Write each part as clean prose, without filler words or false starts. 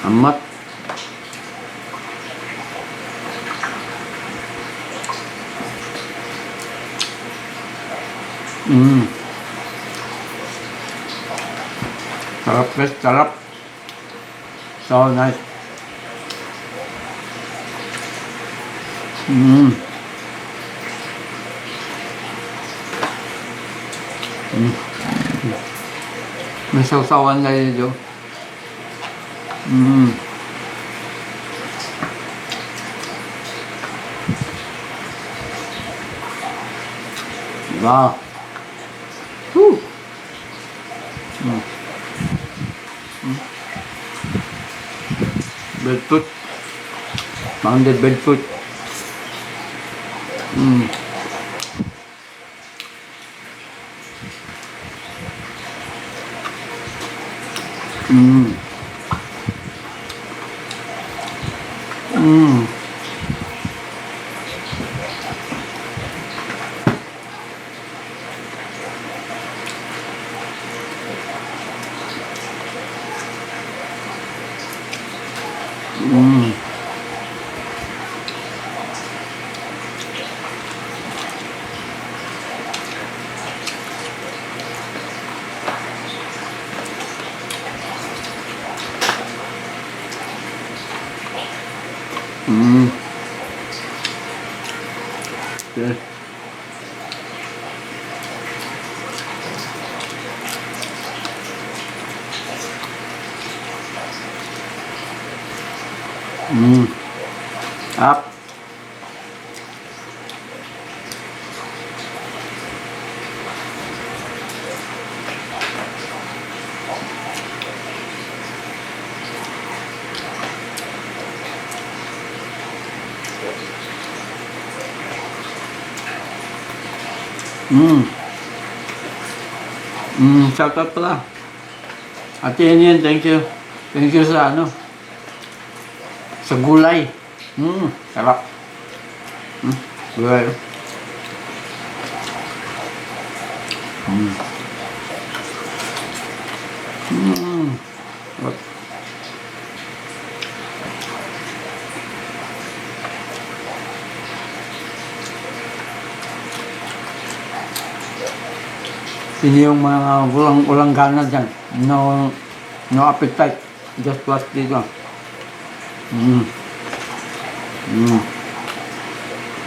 Amat. Sarap, guys, sarap. So nice. May sausawan na dito. Wow. Whew. Breadfruit. Pounded breadfruit. Okay. Up. Shout out pala. Ate Enian, thank you. Thank you sa ano. Sa gulay. Sarap. Gulay. Sarap. Hindi yung mga walang gana dyan. No, no appetite. Just watch dito.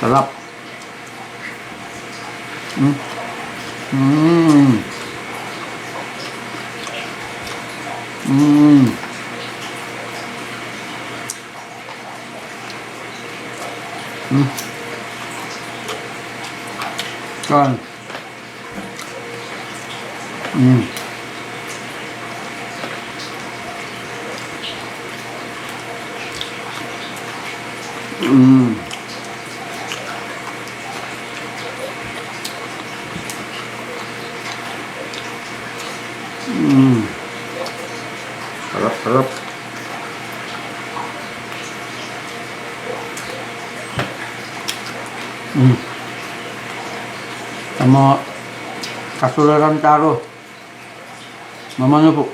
Sarap. Kain. Sarap, sarap. Tama, kasularan taro. Mamano po.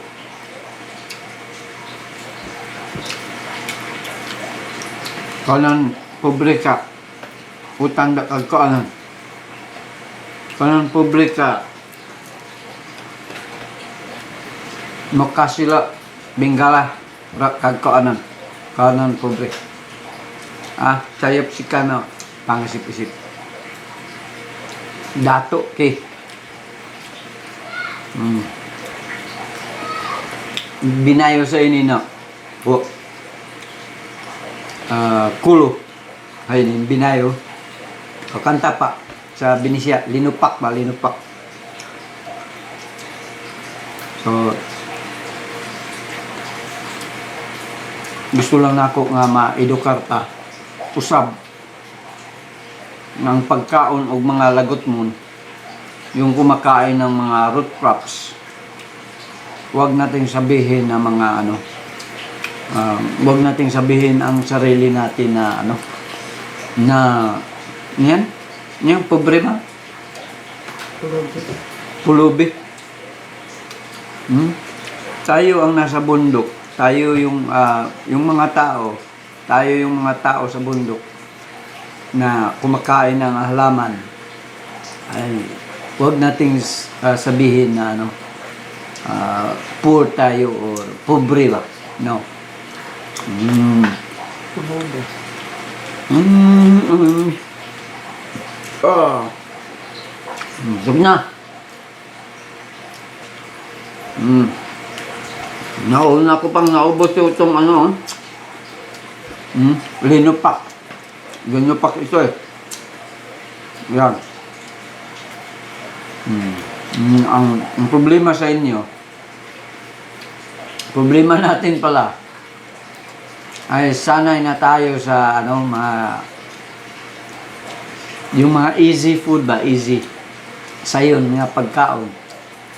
Kanan pobre ka. Utang da kag kaanan. Kanan pobre ka. Makasila Bengala ra kag kaanan. Kanan pobre. Ah, sayop si kano pangisip-isip. Dato ke. Binayo sa ini no. Po. Ah, kulo. Ay, binayo. Kakanta pa sa Benicia, linupak ba, linupak. So, gusto lang nako nga maedukar ta usab ng pagkaon og mga lagot mo, yung kumakain ng mga root crops, wag nating sabihin na mga ano, wag nating sabihin ang sarili natin na ano na yan yung pobre ba. Pulubi. Pulubi. Tayo ang nasa bundok. Tayo yung mga tao. Tayo yung mga tao sa bundok na kumakain ng halaman. Ay, huwag nating sabihin na ano, poor tayo or pobre ba? No. Kubobo. Oh. Busog na. Nauna ko pang naubos yung itong ano. Linupak. Linupak ito eh. Yan. Ang problema sa inyo, problema natin pala, ay sanay na tayo sa ano, mga yung mga easy food ba, easy. Sayon nga pagkaon.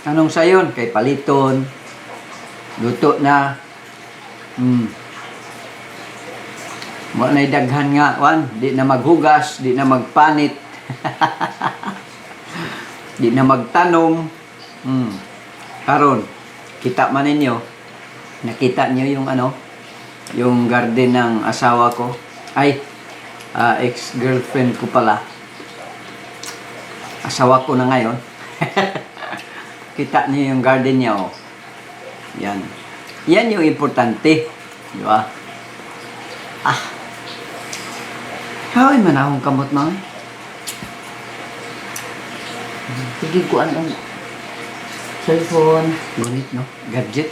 Anong sayon? Kay paliton, luto na. Wa na'y daghan nga, wan, di na maghugas, di na magpanit. Di na magtanom. Karon, kita man ninyo, nakita niyo yung ano, yung garden ng asawa ko. Ay, ex-girlfriend ko pala. Asawa ko na ngayon. Kita niyo yung garden niya, oh. Yan. Yan yung importante. Di ba? Ah. Kawin man akong kamot, mga. Sige ko ang cellphone. Ngunit, no? Gadget.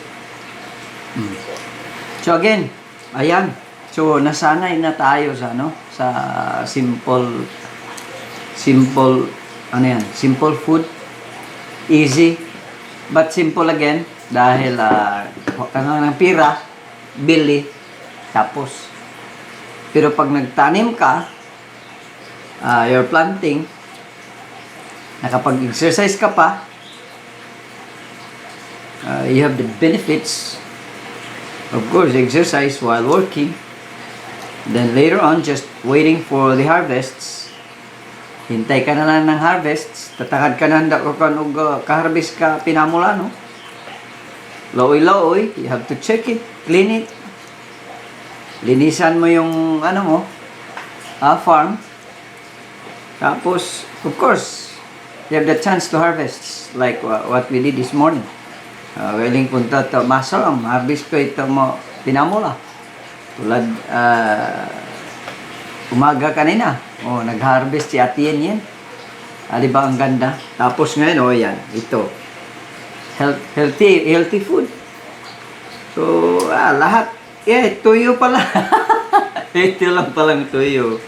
So again, ayan. So nasanay na tayo sa ano, sa simple simple ano yan, simple food, easy, but simple again dahil ka ng pira, bili, tapos. Pero pag nagtanim ka, you're planting, nakapag-exercise ka pa, you have the benefits. Of course, exercise while working. Then later on, just waiting for the harvests. Hintay ka na lang ng harvests. Tatakad ka na handa ko ka og kaharvest ka pinamula, no? Looy-looy, you have to check it, clean it. Linisan mo yung ano mo, farm. Tapos, of course, you have the chance to harvest like what we did this morning. Willing punta to masalam, harvest ko ito mo pinamula. Tulad umaga kanina, oh, nag-harvest si Ate Yen yan. Ah, di ba ang ganda? Tapos ngayon, oh yan, ito. Healthy, healthy food. So, lahat. Yeah, tuyo pala. Ito lang palang tuyo.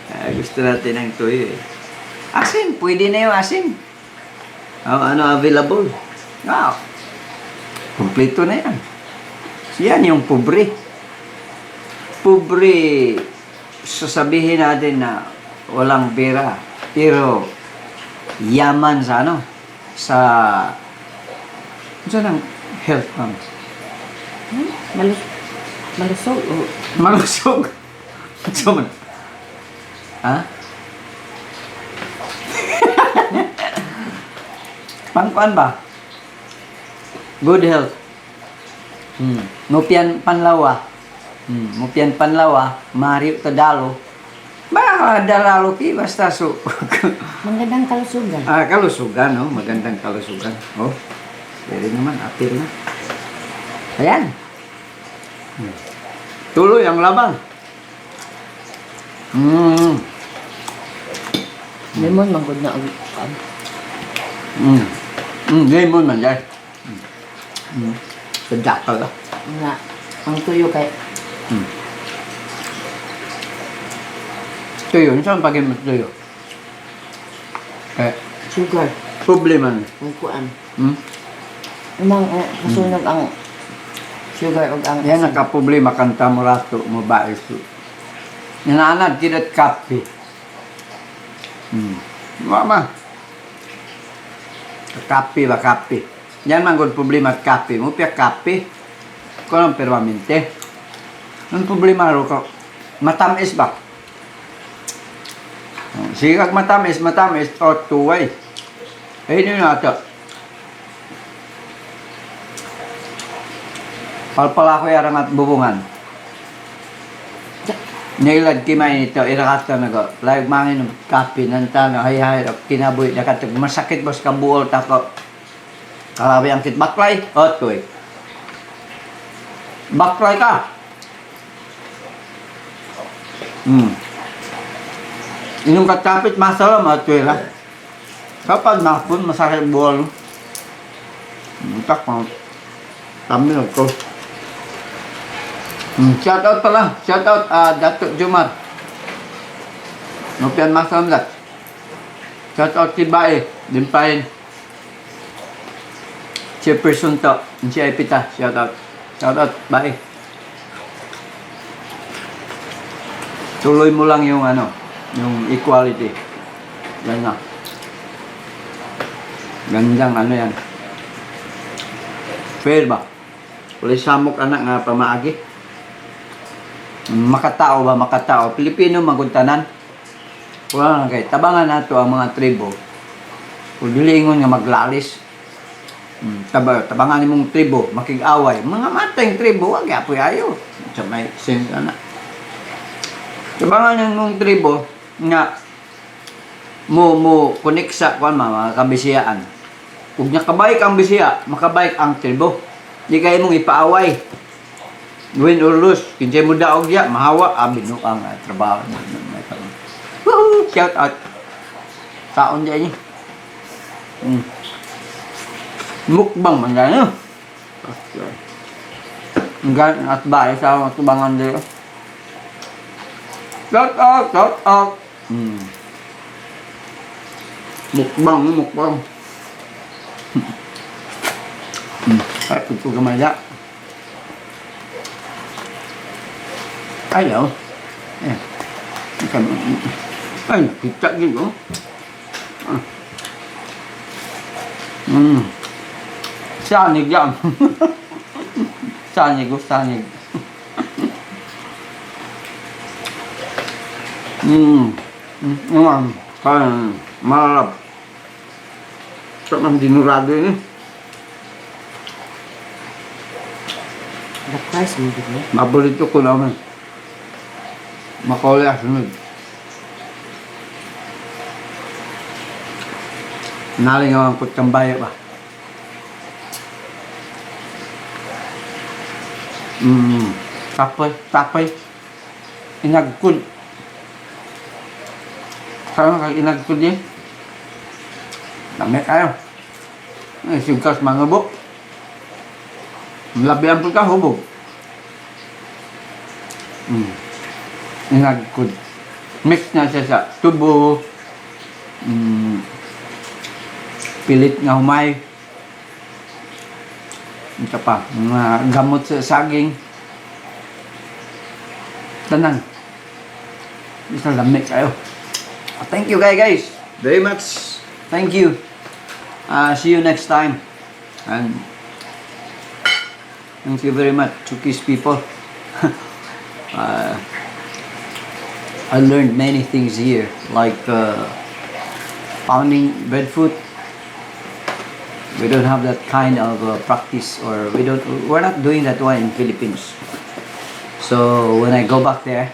Ah, gusto natin ng tuyo eh. Asin, pwede na yung asin. Oh, ano, available. Wow. Kompleto na yan. So, yan yung pobre. Pobre, sasabihin natin na walang pera. Pero, yaman sa ano? Sa, saan ang health, ma'am? Malusog o Malusog. So, man. Ha? Pangkuan ba? Good health. Mupian panlawa. Mupian panlawa, Mario Tadalo. Ba, dalalo ki basta so. Magandang kalusugan. Ah, kalusugan, no? Magandang kalusugan. Oh. Pwede naman, apil na. Ayan. Tuloy ang laban. Lemon manggod na ang kuan. Lemon man, dahil. Sadya ka lang. Nga ang tuyo kay Tuyo, saan pag mo tuyo? Eh, sugar problema na. ang kuan. Umang masunog ang sugar ug ang Yan ang kaproblema kanta mo rato mo ba isu. Nananad kidat kape. Mama. Kape ba kape. Yan man gud problema at kape. Mo pia kape. Ko lang permanente. Ang problema ro ko matamis ba? Sige kag matamis, matamis o tuway. Ayun yun ato. Palpala ko yarang at bubungan. Nailad kimay nito, irakata na ko. Layag mangin ng kape, nantano, hay hay, kinabuhi, nakatag. Masakit bas kabuol, tako. Kalabi ang kit baklay, ot ko eh. Baklay ka. Inom ka kapit, masalam, at tuwila. Kapag napun, masakit buol. Tak, kami ko. Shout out pala. Shout out Dato Jumar. Nupian masalam dat. Shout out si Bae. Dimpahin. Chairperson to. Si Epita. Shout out. Shout out, Bae. Tuloy mo lang yung ano, yung equality. Yan na. Gandang ano yan. Fair ba? Wala samok anak nga pamaagi. Makatao ba? Makatao. Pilipino maguntanan. Wala na kay. Tabangan nato ang mga tribo. Kung dili ingon nga maglalis. Tabangan nimong tribo, makig-away. Mga mateng tribo, wag apoy ayo. Sa may sense ana. Tabangan nimong tribo nga mo mo connect sa kuan mga kabisiyaan. Ug nakabayik ang bisiya, makabayik ang tribo. Di kay mong ipaaway. Win or lose, kinsay mo daog ya, mahawa, abi no ang trabaho. Woohoo! Shout out. Taon diyan ni. Mukbang man gano'n. Gan at bae sa tubangan dito. Shout out, shout out. Mukbang, mukbang. Ay, ito gamaya. Ayaw. Eh. Ay, kita gitu. Ah. Sanig yan. Sanig, oh, sanig. Kaya, malalap. Sarap ng dinurado yun eh. The price mo di ba? Maborito ko naman. Macaulay sunod. Nalingaw ang kutsambaya ba? Tapay, tapay. Inagkod. Kaya kay inagkod eh. Dami kayo. Ay, sigkas mangubok. Labian po ka, hubog. Inagkod. Mix na siya sa tubo. Pilit nga humay. Ito pa, mga gamot sa saging. Tanan. Isa lamig kayo. Thank you guys, guys. Very much. Thank you. See you next time. And thank you very much, Chuukese people. I learned many things here, like pounding breadfruit. We don't have that kind of practice, or we don't. We're not doing that one in Philippines. So when I go back there,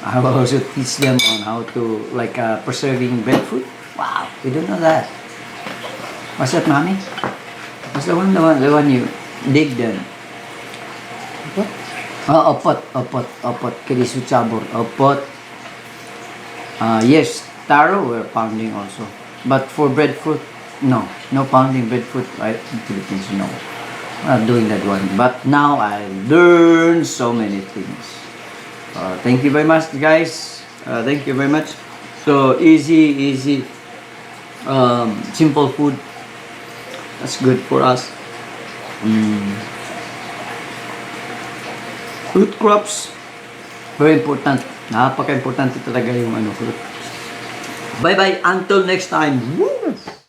I will also teach them on how to like preserving breadfruit. Wow, we don't know that. What's that, Mommy? What's the one you dig then? What? Oh, opot, opot, opot. Kirisu chabor, opot. Yes, taro we're pounding also. But for breadfruit, no. No pounding breadfruit, right? In Philippines, no. We're not doing that one. But now I learned so many things. Thank you very much, guys. Thank you very much. So, easy, easy, simple food. That's good for us. Fruit crops, very important. Napaka-importante talaga yung ano, fruit. Bye-bye. Until next time. Woo!